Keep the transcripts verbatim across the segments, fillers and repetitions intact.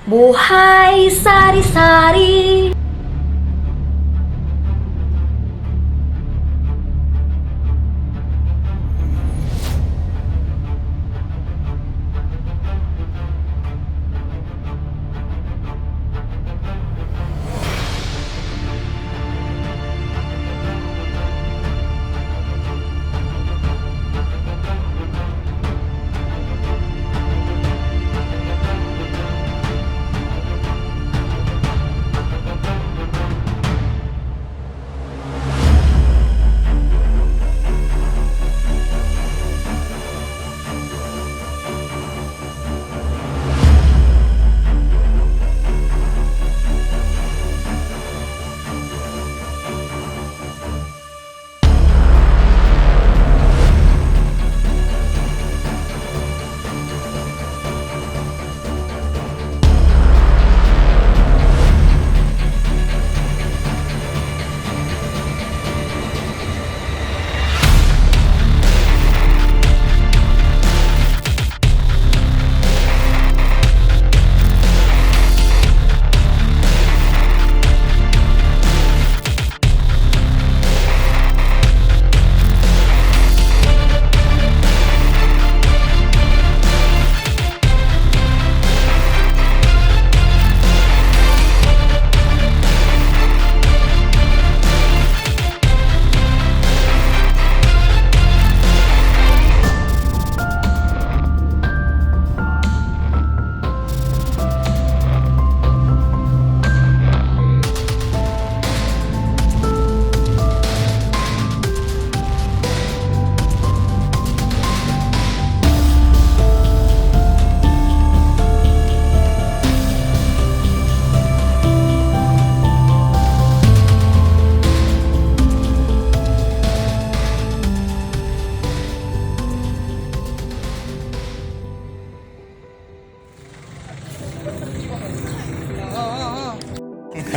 Buhay Sari-Sari.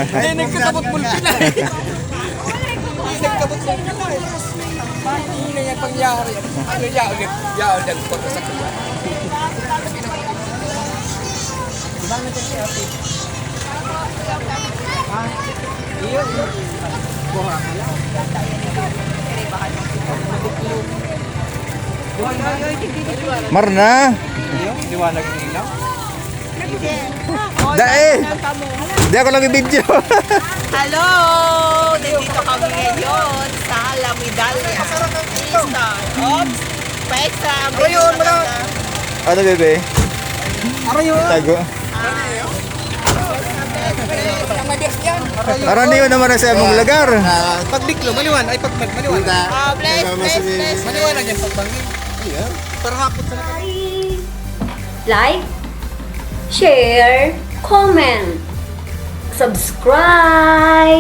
Hindi, nagkakabot-bot sila eh. Hindi, nagkabot-bot sila eh. Hindi na yan pangyari. Ano yan? Yan, yan. Pagkasakit. Marna. Liwanag ng ilaw. Dai. Di ako nag-video. Hello! Nandito kami ngayon sa La Medalla Pista. Oops! Paextra ang Ano yun, video wala? Maganda. Ano, bebe? Aray, oh. Tago. Ang mabiyas yan. Aray, oh. Arani yun naman ang sa imong lugar. Ah, Pagbiklo, maliwan. Ay, pag, maliwan. Punta. Ah, bless, Kaya bless, masumi- bless. Maliwanag yan, pagbangin. Ayan. Parang hapon sa Like, share, comment, subscribe.